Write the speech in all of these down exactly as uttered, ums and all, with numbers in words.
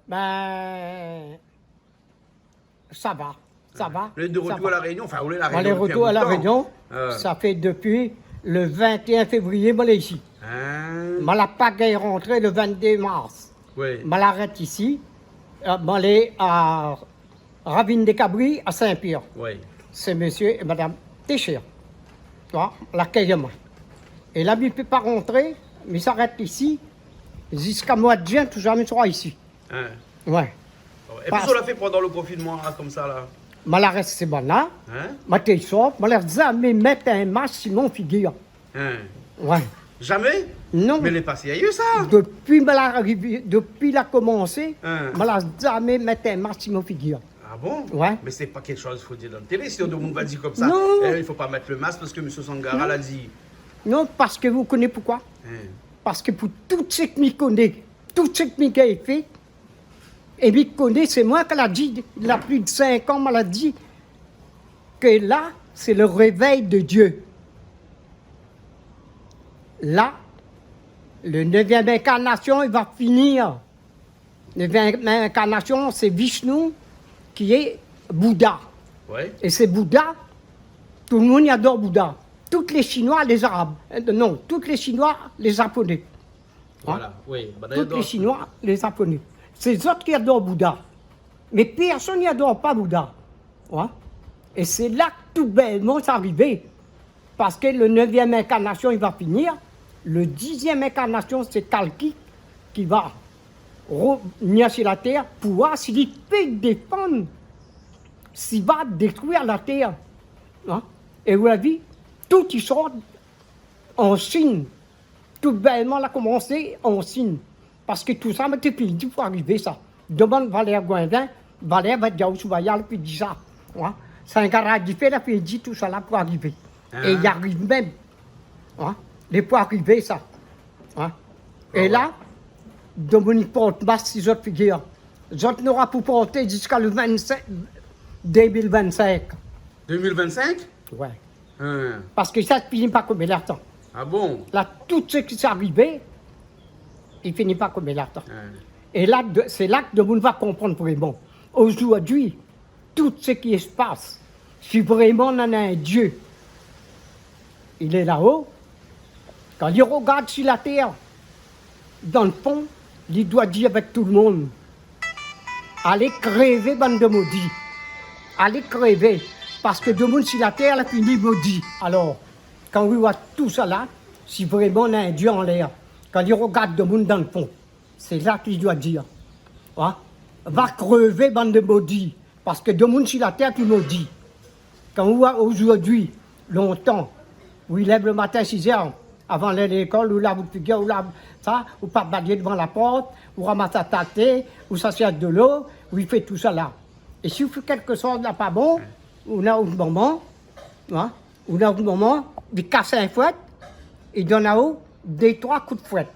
Bin, sa va, sa va. Lé de retour a La Rényon, anfin, ou lé La Rényon dopi in bout tan. Bin, lé retour a La Rényon, sa fé dopi le vingt et un févrié, moin lé isi. Moin la pa gingn rantré le vingt-deux mars. Moin la rès isi. Moin lé a Ravine des Cabris, a Saint-Pierre. Sé mésyé é madam Técher. Moin la kèy amoin. É la, mi pé pa rantré, mi sa rès isi ziska moi de juin, touzour mi sra isi. Oué. Épi sa ou la fé pandan le konfinman la, konmsa la ? Moin la rès sé bann la. Moin té sort, moin la zamé mèt in mask si mon figir. Oué. Zamé ? Non. Mé lé pa sérié sa. Dopi moin la arivé, dopi la komansé, moin la zamé mèt in mask si mon figir. Ah bon ? Oué. Mé sé pa kékshoz fo dir dan télé, sinon demoun va dir konmsa, non, i fo pa mèt le mask parske mésyé Sangara la di. Non, parske ou koné poukoué ? Parske pou tout sak mi koné, tout sak mi gingn fé, é mi koné, sé moin ki la di, la plis de sink an, moin la di ke la, sé le révèy de Dié. La, le nevièm inkarnasion, i va finir. Le nevièm inkarnasion, sé Vishnou, ki lé Bouda. Oué. É sé Bouda, tout le moun i ador Bouda. Tout lé Shinoi, lé Zarab. Euh, non, tout lé Shinoi, lé Zaponé. Voilà, oui. Tout lé Shinoi, lé Zaponé. Sé zot ki ador Bouda. Mé pèrsone i ador pa Bouda. Oué. É sé la ke tout bèlman sa arivé. Parske le nevièm inkarnasion, i va finir. Le dizièm inkarnasion, sé Kalki ki va revenir si la tèr pou oir si li pé défann, si va détrui la tèr. É ou la vi, tout i sort an Shin. Tout bèlman la komansé an Shin. Parske tousa, moin té fine di pou arivé sa. Demann Valère Goindin, Valère va dir aou si ou va alé, li pé di sa. Oué. Sangara Difé la fine di tousa la pou arivé. É i ariv mèm. Oué. Lé pou arivé sa. Oué. É la, demoun i port mask si zot figir. Zot nora pou porté ziska le vingt-cinq, deux mille vingt-cinq. Deux mille vingt-cinq ? Oué. Parske sa i fini pa konm la tan. Ah bon ? La, tout sak sa arivé, i fini pa konm la tan. É la, de, sé la ke demoun va konprann vréman. Ojourdui, tout sak i spas, si vréman néna in Dié, li lé laho, kan li rogard si la tèr, dan le fon, li doi dir avèk tout le moun, alé krévé, bann de modi. Alé krévé, parske demoun si la tèr la fini modi. Alor, kan ou oi tousa la, si vréman néna in Dié anlèr, kan li rogard demoun dan le fon, sé la ke li doi dir. Oué. Va krévé, bann de modi. Parske demoun si la tèr lé modi. Kan ou oi ojourdui, lontan, ou i lèv le matin sizèr, avan alé lékol, ou lav out figir, ou lav sa, ou pa baliyé dovan la port, ou ramas atalté, ou sa sèrv dolo, ou i fé tousa la. É si ou fé kékshoz la pa bon, ou na out momon, oué, ou na out momon, li kas in fouèt, li donn aou dé, troi kou de fouèt.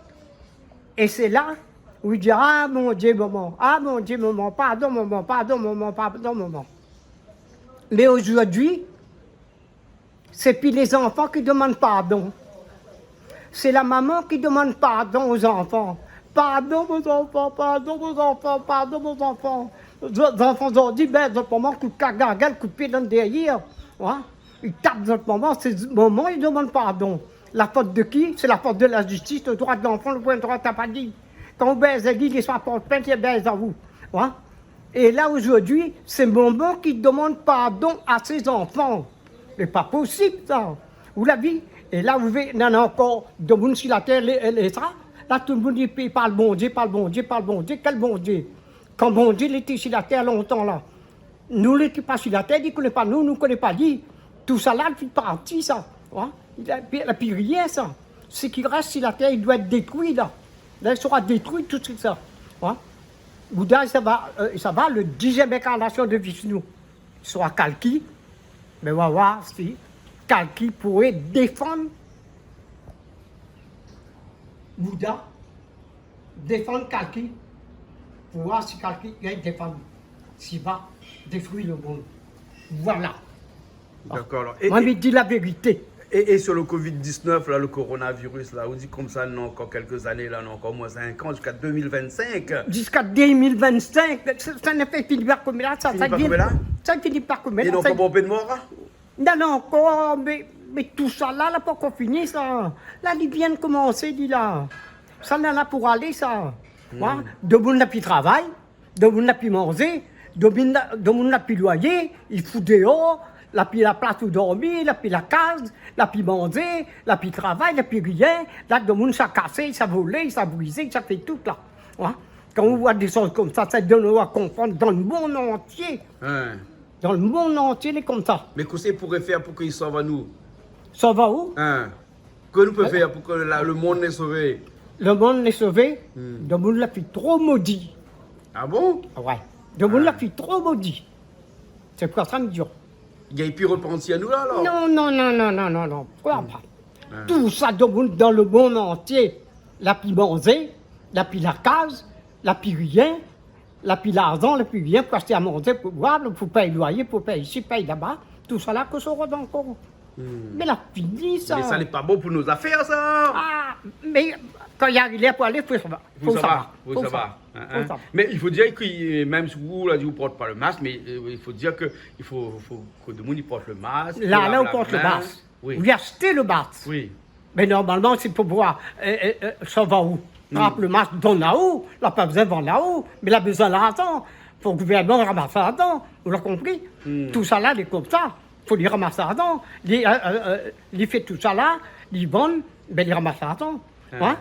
É sé la ou i di, ah mon Dié, momon, ah mon Dié, momon, pardon, momon, pardon, momon, pardon, momon. Mé ojourdui, sé pi lé zanfan ki demann pardon. Sé la momon ki demann pardon o zanfan. Pardon, mon zanfan, pardon, mon zanfan, pardon, mon zanfan. Zot, zanfan zordi, bin, zot momon kout kagagèl, kout pié dan dèryèr. Oué. I tap zot momon, sé momon i demann pardon. La fot de ki ? Sé la fot de la zistis, le droi de lanfan, le poin droi tapadi. Kan ou bèz ali, li sa port plint, li bèz aou. Oué. É la, ojourdui, sé momon ki demann pardon a sé zanfan. Lé pa posib, sa. Ou la vi ? É la, ou vé, néna ankor demoun si la tèr, lé, lé sa. La, tout le moun i pé parl Bondié, parl Bondié, parl Bondié. Kèl Bondié ? Kan Bondié lété si la tèr lontan la, nou lété pa si la tèr, li koné pa nou, nou koné pa li. Tousa la, li fine parti sa. Oué. La pi, la pi rien sa. Sak i rès si la tèr, li doi èt détrui la. La, li sra détrui tout suit sa. Oué. Bouda, sa va, euh, sa va, le dizièm inkarnasion de Vishnou. Sra Kalki, mé ou va oir si Kalki pouré défann Bouda, défann Kalki, pou oir si Kalki i gingn défann, si va détrui le monn. Voilà. Dakor, alor. Moin, mi di la vérité. Et, et sur le covid dix-neuf, là, le coronavirus, là, ou di konmsa, non, ankor kèlk zané, là, non, ankor omoin sink an, ziska deux mille vingt-cinq. Ziska deux mille vingt-cinq, sa, sa na fini pa koméla, sa, Fini sa pa vien, koméla ? Sa fini pa koméla, Et non, sa ankor bonpé d'mor, hein ? Non, non, ankor, mé, mé tousala, la pankor fini, sa. La, li vien komansé, li la. Sa, la, la pou alé, sa. Hmm. Hein ? Demoun la pi travay, demoun la pi manzé, demoun la, demoun la pi loiyé, i fout déor, la pi la plas pou dormi, la pi la kaz, la pi manzé, la pi travay, la pi rien. La, demoun sa kasé, sa volé, sa brizé, sa fé tout, la. Hein ? Kan ou voi dé shoz konmsa, sa i donn aou a konprann dan le mond antié. Hein. Dan le mond antié, lé konmsa. Mé kosa i pouré fèr pou ke i sov anou ? Sov aou ? Hein ? Ke nou pé fèr pou ke la, le mond lé sové ? Le mond lé sové, Hmm. demoun la fine tro modi. Ah bon ? Ouais. Demoun la Ah. fine tro modi. Sé pou sa mi di. I gingn pi repanti anou la, alor ? Non, non, non. Kroi pa. Ah. Tousa, demoun dan le mond antié, la pi manzé, la pi la kaz, la pi rien, la pi larzan, la pi rien, pou ashté a manzé, pou boir, pou pèy loiyé, pou pèy isi, pèy laba, tousala, kosa i rod ankor ? Hmm. Mé la fini, sa. Mé sa lé pa bon pou nout zafèr, sa. Ah, mé kan i ariv lèr pou alé, fo sava. Fo sava, fo sava. Hein, hein. Fo sava. Mé i fo dir ke, euh, mèm si ou la di ou port pa le mask, mé, euh, i fo dir ke i fo, fo ke demoun i port le mask, La, la, ou port le mask. Oui. Ou ashté le mask. Oui. Mé normalman, sé pou pouvoir, euh, euh, euh, sov aou. Hmm. Trap le mask, donn aou, la pa bezoin vann aou, mé la bezoin larzan. Fo gouvèrnman ramas larzan, ou la konpri ? Hmm. Tousala, lé konmsa. Fo li ramas larzan. Li, euh, euh, euh, li fé tousala, li vann, bin, li ramas larzan. Ah. Hein ?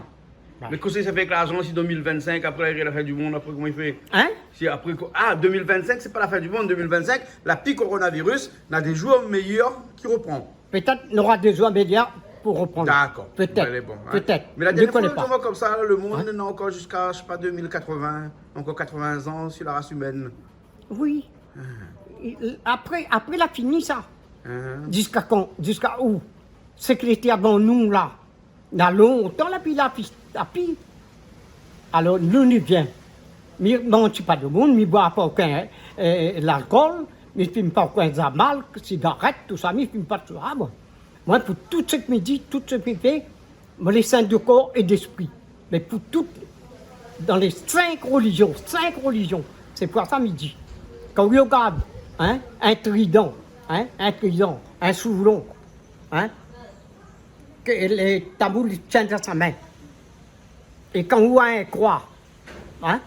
Mé kosa i fé avèk larzan si deux mille vingt-cinq, apré la fin du mond, apré, koman i fé ? Hein ? Si apré ko-, ah, deux mille vingt-cinq, sé pa la fin du mond, deux mille vingt-cinq, la pi coronavirus, na dé zour méyèr ki repran. Pétèt nora dé zour méyèr pou reprann. Dakor. Pétèt. Alé, bon, hein. Pétèt. Mé la dernièr foi, konmsa, le mond Hein ? na ankor ziska, mi koné pa, deux mille quatre-vingts, ankor quatre-vingts an si la ras imèn. Oui. Ah. I, i, apré, apré la fini sa. Ah. Ziska kan ? Ziska ou ? Sak lété avan nou la. Na lontan la pi la fi-, la pi. Alor, nou, nou vien. Mi manti pa demoun, mi boir pa okin, euh, lalkol, mi fim pa okin zamal, sigarèt, tousa, mi fim pa tousa, moin. Moin, pou tout sak mi di, tout sak mi fé, moin lé sin de kor é d'éspri. Mé pou tout, dan lé sink relizion, sink relizion, sé pou sa mi di. Kan ou rogard, hein, in tridan, hein, in tridan, in soulon, hein, ke le tamoul i tien dan sa min. É kan ou voi in kroi, hein,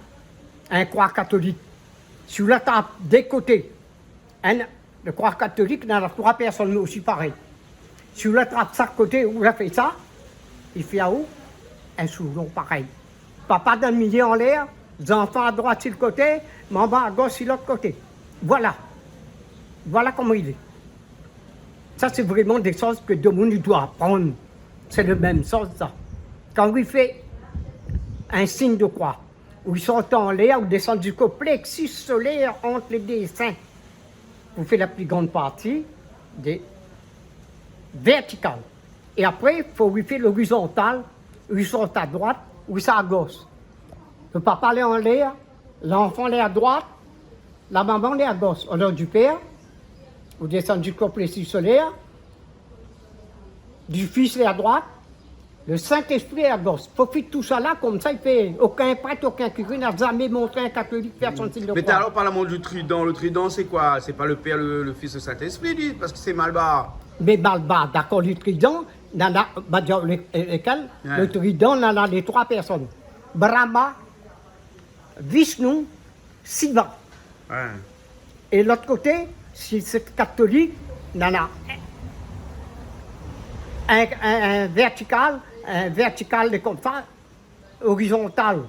in kroi katolik, si ou la trap dé koté, in, le kroi katolik, nana troi pèrsone osi parèy. Si ou la trap sak koté, ou la fé sa, i fé aou in soulon parèy. Papa dan le milié anlèr, zanfan a droit si le koté, manman a gosh si lot koté. Voilà. Voilà koman i lé. Sa, sé vréman dé shoz ke demoun i doi aprann. Sé le mèm shoz, sa. Kan ou fé in sign de kroi, ou sort anlèr, ou désann ziska plexus solaire ant lé dé sin, ou fé la pli gran parti de vèrtikal. É apré, fo ou fé lorizontal, ou sort a droit, ou sa a gosh. Le papa lé anlèr, lanfan lé a droit, la manman lé a gosh. Alor, du pèr, ou désann ziska plexus solaire, du fis lé a droit, le Sint-Éspri lé a gosh. Fo fé tousala konmsa, i fé okin prèt, okin kiré na zamé montré in katolik fé son sign de kroi. Mé talèr, parl amoin du tridan. Le tridan, sé koi ? Sé pa le Pèr, le, le Fis, le Sint-Éspri, li, parske sé malbar. Mé malbar, dakor, le tridan, nana, ba, di, le, euh, lékèl ? Ouais. Le tridan, nana lé troi pèrsone. Brahma, Vishnu, Shiva. Ouais. É lot koté, si sé katolik, nana in, in, in vèrtikal, in vèrtikal lé konmsa, orizontal,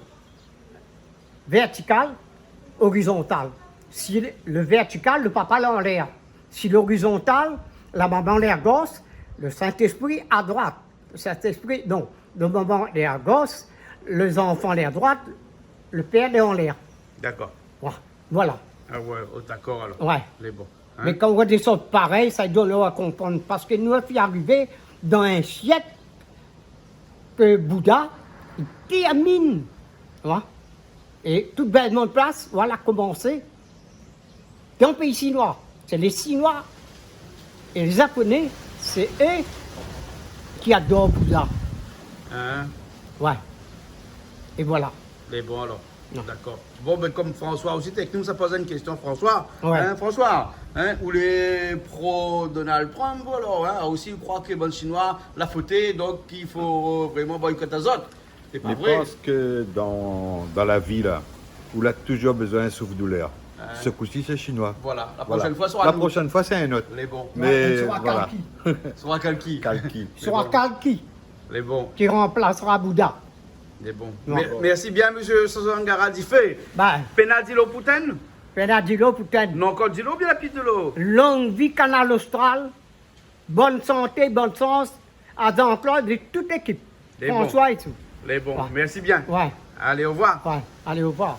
vèrtikal, orizontal. Si le, le vèrtikal, le papa lé anlèr. Si lorizontal, la manman lé a gosh, le Sint-Éspri a droit. Le Sint-Éspri, non. Le manman lé a gosh, lé zanfan lé a droit, le pèr lé anlèr. Dakor. Voi-, voilà. Ah ouais, oh, dakor, alor. Ouais. Lé bon. Hein ? Mé kan ou voi dé shoz parèy, sa i donn aou a konprann. Parske nou la fine arivé dan in sièk ke Bouddha, i tèrmine. Voi ? É tout bèl mon plas, voilà, komansé. Dan péi sinoi, sé lé Sinoi é lé Zaponé, sé é ki ador Bouda. Hein ? Ouais. É voilà. Lé bon alor. Non. Dakor. Bon, bin, konm François osi té èk nou, sa poz in késtion, François. Ouais. Hein, François, hein, ou lé pro Donald Trump, ou alor, hein, osi ou kroi ke bann Shinoi la foté, donk i fo vréman boykot azot. Sé pa vré. Mi pans ke dan, dan la vi la, ou la touzour bézoin in souf-doulèr. Hein. Se kou-si sé Shinoi. Voilà. La proshèn foi sra nou. La proshèn foi sé in ot. Lé bon. Mé voilà. Sra kalki. Sra kalki. Kalki. Sra kalki. Lé bon. Ki ranplasra Bouda. Lé bon. Non. Mé-, mèrsi bien, mésyé Sangara Difé. Bin. Pena dilo pou tèn ? Pena dilo pou tèn. Non, ankor dilo, bien rapid dilo. Long vi Kanal Austral. Bone santé, bone shans a Jean-Claude é tout lékip. Lé bon. François é tout. Lé bon. Ouais. Mèrsi bien. Ouais. Alé, orevoir. Ouais. Alé, orevoir.